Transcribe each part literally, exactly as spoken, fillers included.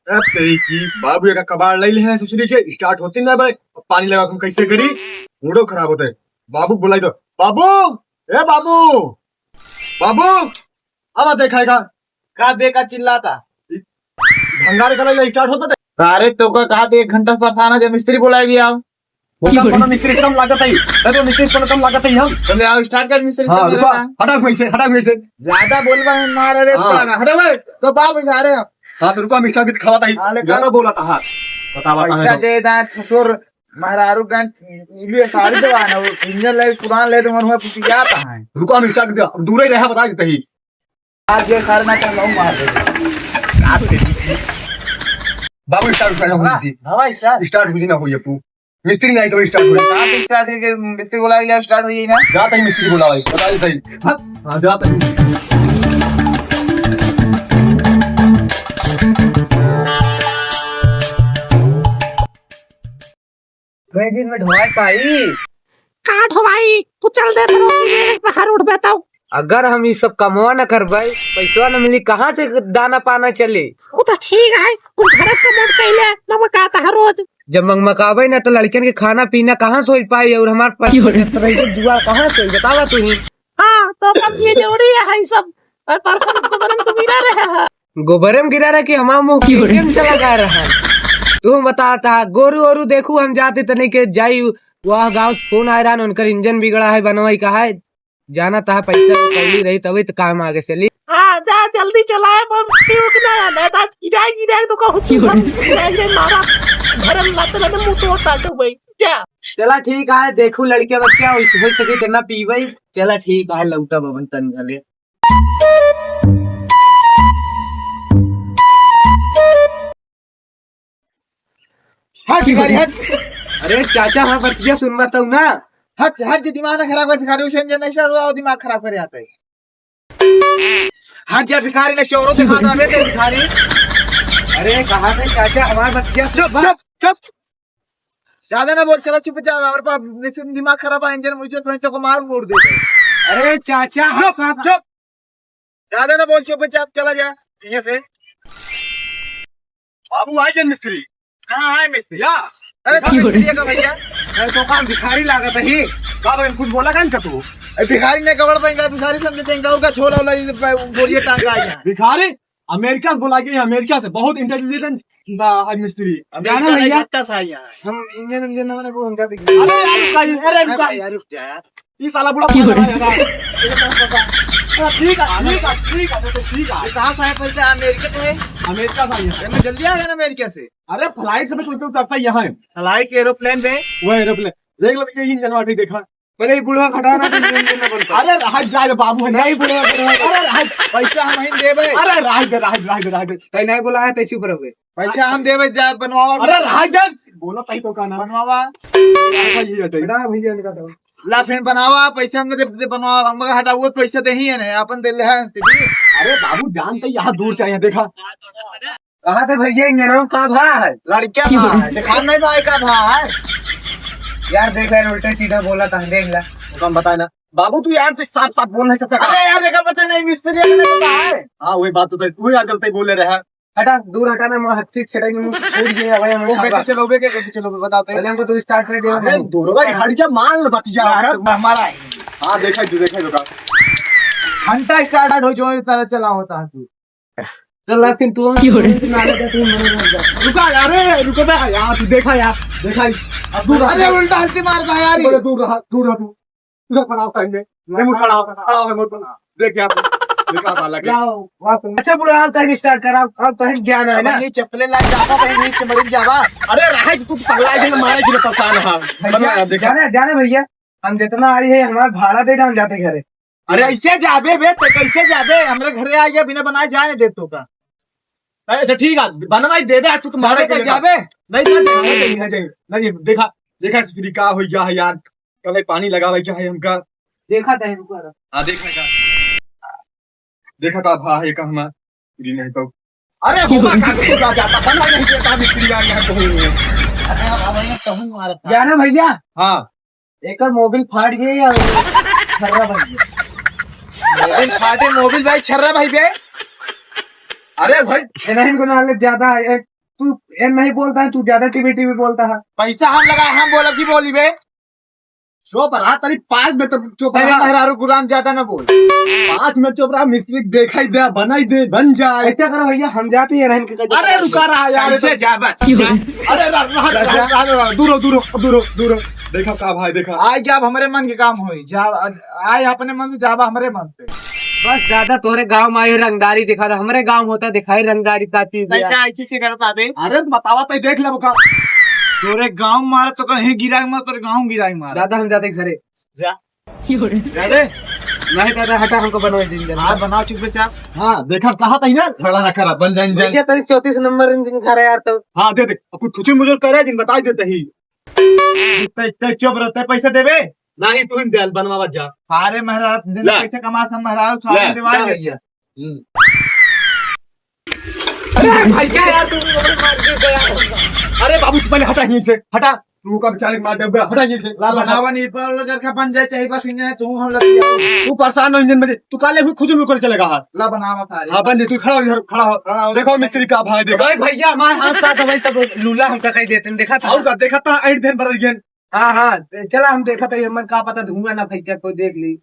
अब तेरी की बाबू एक कबाड़ ले ले है ससुरी के, start होती ना भाई। अब पानी लगा, हम कैसे करी? मूडो खराब होता है। बाबू को बुलाई दो। बाबू, ए बाबू, बाबू, अब देखाएगा। का देखा चिल्लाता? भंगार का ले start होता है। अरे तो का कहा एक घंटा से परेशान है, जब मिस्त्री बुलाई भी आओ। ओका कोनो मिस्त्री कम लागत है, अरे तो मिस्त्री से कोनो कम लागत है हम। चले आओ, start कर मिस्त्री हाँ, से रुको, मेरा। हटा वहीं से, हटा वहीं से। ज्यादा बोलबा है, मार रे हाँ। पड़ा ना। हटा भाई, तो बाप जा रहे हैं। हाँ, तो रुको, हम start भी खवाता ही। हाँ, ले ज्यादा बोला था, हाँ। बतावा पैसा कहाँ है दे दा, ससुर, महारारू गंज, इलिए साड़ी देवा ना, वो इंजन ले, पुरान ले, तो मन हुआ, पिटिया था है। रुको, हम start दे, दूर ही रहा, बता देते ही। आज ये सारे ना कर, मार दे। बाबू, start कर, हाँ, जी। हाँ, start। Start हुई ना हुई अपू। मिस्त्री नहीं तो start हुई। कहाँ से start हुई? मिस्त्री बुला लिया, start हुई ना। जा तहीं मिस्त्री बुला भाई, बता दे तहीं। हाँ, हाँ, जा तहीं। दो दिन में ढोवाई पाई। का ढोवाई? तू चल दे, फिर उसी में एक बाहर उठ बेटा। अगर हम ई सब कमवा न करबै, पैसवा न मिली, कहाँ से दाना पाना चले? वो तो ठीक है, तू घर के मोट कैले, ममकाता है रोज। जब ममकाबै न, तो लड़कियन के खाना पीना कहाँ से हो पाई? और हमार पर-, क्यों रे? रही जुआ कहाँ से होई? बतावा तू ही। हाँ, तो कब ये जरूरी है, है सब। और परसों गोबरन तो गिरा रहे हैं। गोबरे में गिरा रहे कि हमार मुंह क्यों रे? के में चला गया रहा। तू बताता, गोरू ओरू देखू, हम जाते तनी के जाई, वह गाँव से फोन आए रहा, उनकर इंजन बिगड़ा है, बनवाई का है। जाना तहा पैसा कौड़ी रही तबे तो काम आगे चली। हाँ, जा जल्दी चलाए, पर क्यों कि ना, ना, ना, गिराए, गिराए तो कहूँ क्यों? गिराए, गिराए मारा, भरम लात ना मुंह तोड़ ताटो भाई, जा। चला ठीक है, देखू लड़के बच्चे हो, हो सके जितना पीवे। चला ठीक है, लौटा बबन तन घरे। हट भिखारी, हट। अरे चाचा, हमार बतिया सुनबा तब ना। हट, हट, जे दिमाग ना खराब कर भिखारी, उसे इंजन नहीं start हुआ, वो दिमाग खराब करे आता है। हट जा भिखारी, नहीं चोरों से खाता है तेरे भिखारी। अरे कहा थे चाचा, हमार बतिया चुप, चुप, चुप। ज्यादा ना बोल, चला चुपचाप, हमारे पास जैसे दिमाग खराब है, इंजन मुझे भैंसों को मार मोड़ देते। अरे चाचा, चुप, चुप। ज्यादा ना बोल, चुपचाप चला जा यहाँ से। बाबू, आए जन मिस्त्री। हाँ, आए मिस्त्री। या? अरे, तू मिस्त्री है का भैया? अरे, तो काम भिखारी लागत है ही। का भाई, कुछ बोला का इनका तू? ए, भिखारी ने कबड़ पाएंगा, भिखारी समझते हैं, गाँव का छोला वाला, ये प-, बोरिया टांग का आया। भिखारी? अमेरिका से बोला गया, अमेरिका से, बहुत intelligent बा, है मिस्त्री। जाना अमेरिका भैया? नहीं, कत्ता से आया है। हम इंजन, इंजन ना बने, वो उनका देखिए। अरे यार, रुक जा, अरे रुक जा। अरे यार, रुक जा यार। ई साला बूढ़ा क्यों रे? पागल है यार। अरे ठीक है, ठीक है, ठीक है, तो ठीक है। ये कहाँ से आया पैसा? अमेरिका से है? अमेरिका से आया है। अरे मैं जल्दी आ गया ना अमेरिका से। अरे flight से मैं तुमसे उतरता ही यहाँ है। Flight, aeroplane में? वो aeroplane। देख लो भैया, ये इंजन वाटी देखा। पहले ये बुढ़वा खड़ा ना, तो इंजन, इंजन ना बनता। अरे रहा जाए बाबू है। नहीं, बुढ़वा खड़ा है। अरे रहा। पैसा हम ही देबे। अरे रहा दे, रहा दे, रहा दे, रहा दे। तै नहीं बोला है, तै चुप रहो। पैसा हम देबे, जा बनवावा। अरे रहा दे। बोला तई तो का ना। बनवावा। अच्छा, ये है, ना भैया, इनका तो। ला फिर बनावा, पैसा हमने दे, दे बनवावा, हम हटा, वो पैसा दे ही है ना, अपन दे ले हैं, ते भी। अरे बाबू, जान तो यहाँ दूर से आए हैं, देखा। कहाँ से भैया, इंजनवा का भा है? लड़का भा है, दिखा नहीं भाई का भा है। यार देख ले, उल्टे सीधा बोला था, देख ले। तो हम बताए ना। बाबू, तू यार, तू साफ साफ बोल नहीं सकता। अरे यार, देखा पता नहीं, मिस्त्री ने पता है। हाँ, वही बात तो तू, तू यार गलती बोले रहा। हटा, दूर हटा ना, मैं हत्ती छेड़ा के मुंह छोड़ दिया भाई, हम वो लोग बेटे चलो, बे, के बेटे चलो, बे, बताते हैं। पहले हमको तू start कर दे। अरे, दूर भाई, हट जा, मान ले बतिया, हाँ, कर। तो हमारा है। हाँ, देखा, तू देखा, देखा। घंटा start हो जो, इस तरह चला होता है तू। चल, फिर तू क्यों रे? रुका, अरे, रुको बे, यार, तू देखा यार, देखा ही। अब दूर रहा। अरे, उल्टा हल्ती मारता है यार, ये। बोले, दूर रहा, दूर रहा तू। इधर बनाओ साइड में। ये मुड़ खड़ा हो, खड़ा हो, मुड़ खड़ा। देख यहाँ पे। देखा साला के। लाओ, वाह, तुम। अच्छा, बुढ़ा, आप कहीं start करा, आप कहीं ज्ञान है ना? ये चप्पलें ला, जावा, कहीं नीचे मर जावा। अरे, रहा है कि तू पगला है, जिन्हें मारे, जिन्हें परेशान है। भैया, बना यार, देखा। जाने, जाने भैया, हम जितना आई है, हमारा भाड़ा दे, हम जाते घरे। अरे, ऐसे जाबे बे, तो कैसे जाबे? हमरे घरे आ गया, बिना बनाए जाने दे तो का। अच्छा, ठीक है, बनवाई देबे, तू तो मारे जाबे के तो जाबे। नहीं, नहीं, नहीं, नहीं, नहीं, नहीं, देखा, देखा, ससुरी का हो गया है यार। कल पानी लगावे के है हमका। देखा था, रुका था। हाँ, देखा का। देखा का भा है का हमार। गिरी नहीं तो। अरे, होगा का, तू जा, जाता, बनवा नहीं देता, मिस्त्री आ गया, कहूँ। अरे, अब ये कहूँ मारता। जाना भैया? हाँ। एकर मोबिल फाट गया या छर्रा बन गया? मोबिल फाटे, मोबिल भाई छर्रा भाई बे। अरे भाई। ये नहीं को ना ज्यादा है, एक ए, नहीं बोलता है तू, ज्यादा टीवी टीवी बोलता है। पैसा हम लगाए, हम बोलब की बोली बे? चुप रहा, तनी पाँच मिनट चुप रहा। मेहरारू गुलाम, ज्यादा ना बोल। पाँच मिनट चुप रहा, मिस्त्री देखाई दे, बनाई दे, बन जाए। ऐसा करो भैया, हम जाते हैं रहन के। अरे रुका रहा यार, कैसे जा बा? अरे रहा, रहा, रहा, रहा, रहा, रहा, दूरो, दूरो, दूरो, दूरो। देखा का भाई, देखा। आए क्या, अब हमरे मन के काम होई। जा, आज आए अपने मन से, जाबा हमरे मन से। बस दादा, तोहरे गाँव में आए रंगदारी दिखा दे, हमरे गाँव होता दिखाई रंगदारी का चीज है। कैसे, ऐसे करता बे? अरे बतावा तो देख लेबो का। तोरे गाँव मार तो कहीं गिराई मार, तोरे गाँव गिराई मार। दादा हम जाते घरे। जा। जा दे। नहीं दादा हटा, हमको बनवा दीजिए। हाँ, बना चुप बे, चाप। हाँ, देखा कहा था ही ना, खड़ा ना खड़ा, बन जाए, बन जाए। भैया, तनी चौंतीस नंबर इंजन खा रहा है यार, तब। हाँ, दे दे। अब कुछ खुशी मुझे करे, दिन बताई देते ही। ते, ते चुप रहते, पैसा देबे? नाही, तू ही दे, बनवावा जा। अरे महाराज, दिन ला। पैसा कमा सब महाराज, ला, सारे दिवाली ला। भैया। हम्म। अरे भाई, क्या यार, तू भी मार के गया। अरे बाबू, तू पहले हटा यहीं से, हटा। तू का बेचारे मार दे, हटा यहीं से। ला, ला, ला। बनावा नहीं, पर अगर का बन जाए, चाहे बस इंजन है, तू हम लग जाओ। तू परेशान हो इंजन में, तू काले हुई खुशी में कर चलेगा हाथ। ला बनावा सारे। हाँ, बन दे, तू खड़ा हो इधर, खड़ा हो। खड़ा हो। देखो मिस्त्री का भाई, देखो। भाई भैया, हमारे हाथ साथ हमारे सब लूला हमका कही देते हैं, देखा था? और का, देखा था, ऐड देन बरल गेन। हाँ, हाँ, चला हम देखा था, ये मन का पता धुआं ना फेंक के कोई देख ली।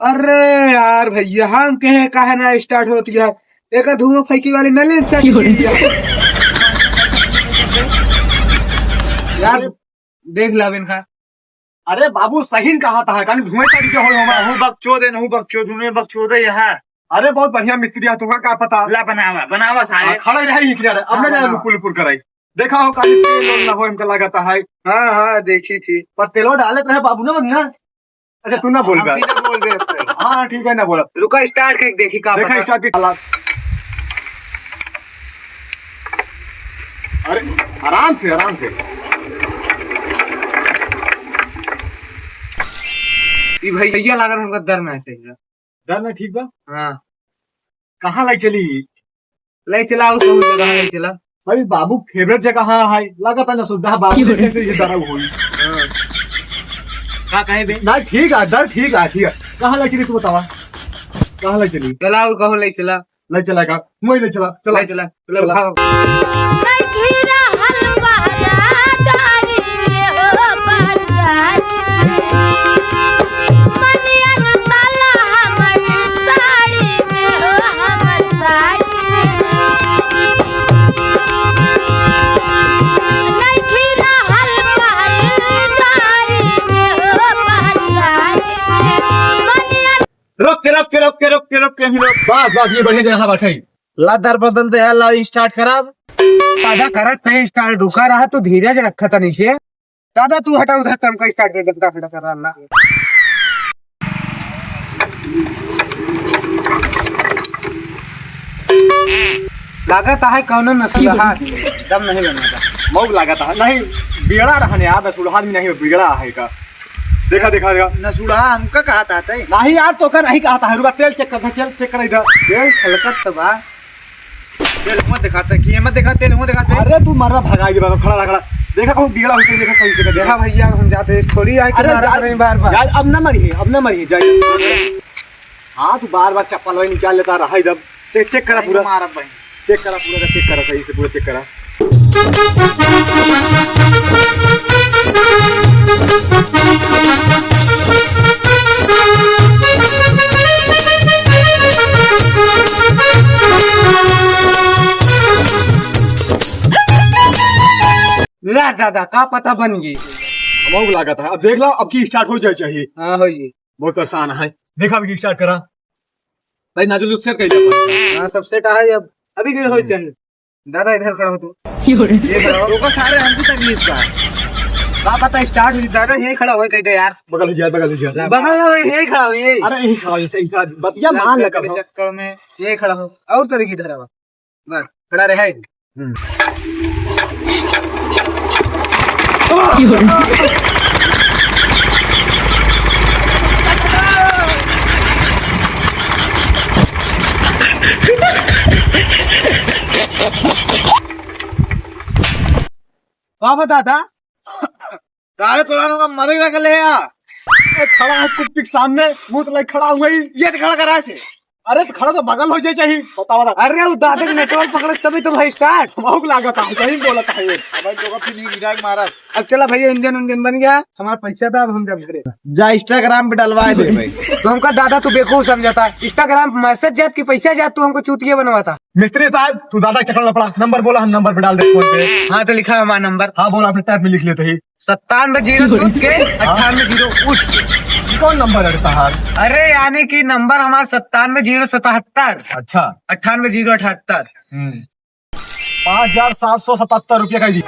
अरे यार भैया, हम कहे काहे ना स्टार्ट होती है, एक धुआं फेंकी वाली नली set की है। यार, देख ला इनका। अरे बाबू, सही न कहा था, कान धुएं चढ़ के होई हमार। नहु बकचोदे, नहु बकचोद, नहु बकचोदे यहाँ। अरे बहुत बढ़िया मिस्त्री है, तुमका का पता। ला बनावा, बनावा सारे। हाँ, खड़ा रहे ही किनारे, अब हाँ, ना जाए बनावा। लुपुर लुपुर कराई। देखा हो, काली तेल ओल ना हो, हमका लागत है। हाँ, हाँ, देखी थी। पर तेलो डालत रहे बाबू ना, ना। अच्छा, तू ना बोल हम बे। सीधा बोल दे। हाँ, ठीक है, ना बोला। रुका, स्टार्ट करके देखी का देखा, पता। स्टार्ट की हालात। अरे, आराम से, आराम से। ई भैया लागत हमका डर महसूस है। डर ना ठीक बा? हाँ। कहाँ लाई चली? लाई चला, उस बहुत जगह लाई चला। भाई बाबू, फेवरेट जगह है, है। लागत है ना सुविधा बाबू, क्यों? जैसे से ये डरा हुई। हाँ। का कहे बे? ना, ठीक है, डर ठीक है, ठीक है। कहाँ लाई चली तू बतावा? कहाँ लाई चली? चला, वो कहूँ लाई चला। लाई चला का? वही लाई चला, चला। लाई चला, चला, चला। भागो। रोक के, रोक के, रोक के, रोक के, रोक के, यहीं रोक। बस, बस, ये बढ़िया जगह बस है। ला दर बदल दे, ला स्टार्ट खराब। दादा करत नहीं स्टार्ट, रुका रहा, तू धीरज रखा था नीचे। दादा, तू हटा उधर, तमका स्टार्ट दे, गंदा खड़ा कर रहा ना। लागत है कौनो नसुलहा दम नहीं बनेगा। मौक लागत है, नहीं, बिगड़ा रहने यार, नसुलहा भी नहीं, बिगड़ा है का। देखा, देखा, देखा। नसुलहा हमका कहा था, तै? नहीं यार, तो का नहीं कहा था, रुका, तेल चेक कर, तेल चेक कर इधर। तेल छलकत तो बा। तेल हुआ दिखाता है, कि ये मत दिखा, तेल हुआ दिखाते। अरे तू मरवा भगाई दे, खड़ा रह, खड़ा। देखा कहूँ बिगड़ा होते, देखा सही से देखा। देखा भैया, हम जाते हैं, थोड़ी आए के अरे मारा जा, करें बार बार। जा, अब ना मरिए, अब ना मरिए, जा। हाँ, तू बार बार चप्पल वही निकाल लेता रहा इधर। चेक, चेक करा नहीं पूरा। मारा भाई। चेक करा पूरा का, चेक करा सही से, पूरा चेक करा। ला दादा, का पता बन गई। हमहू लागत है। अब देख लो, अब की स्टार्ट हो जाए चाहिए। हाँ, हो ये। बहुत परेशान है। देखा, अभी स्टार्ट करा। भाई, नाजू लुक सेट कर लिया। हाँ, सब सेट है। अब अभी के हो चाहिए। दादा, इधर खड़ा हो तू। ये खड़ा हो। तो सारे हमसे तकलीफ का। का पता स्टार्ट हुई। दादा, यही खड़ा हो, कह दे यार। बगल हो जाए, बगल हो जाए। बगल हो, यही खड़ा हो, यही। अरे, यही खड़ा हो, सही खड़ा। बतिया मान ले कभी। चक्कर में। यही खड़ा हो। और तरीके धरा हुआ। बस, खड़ा रहे। हम्म। का बता था? तारे तोरा लोग का मदद ना कर ले आ। ए, खड़ा है कुप्पी के सामने, मुंह तो लाइक खड़ा हुआ ही। ये तो खड़ा करा से। अरे तो खड़ा तो बगल हो जाए चाहिए, बतावा ना। अरे वो दादा के नेटवर्क पकड़े तभी तो भाई स्टार्ट। हमहू के लागत है, सही बोलत है ये। अब भाई तो फिर नहीं गिरा के मारा। अब चला भैया, इंजन उंजन बन गया, हमारा पैसा था, अब हम जब घरे। जा Instagram पे डलवा दे भाई। तो हमका दादा तू बेवकूफ समझता, Instagram पे मैसेज जात कि पैसा जात, तू हमको चूतिया बनवाता। मिस्त्री साहब, तू दादा के चक्कर में पड़ा, नंबर बोला, हम नंबर पे डाल दे फोन पे। हाँ तो लिखा हमारा नंबर। हाँ बोला, अपने टाइप में लिख लेते ही। सत्तानवे जीरो सूद के, अट्ठानवे जीरो उठ के। कौन नंबर है साहब? अरे यानी कि नंबर हमारा सत्तानवे जीरो सतहत्तर। अच्छा। अट्ठानवे जीरो अठहत्तर। हम्म। पाँच हजार सात सौ सतहत्तर रुपया कर दी।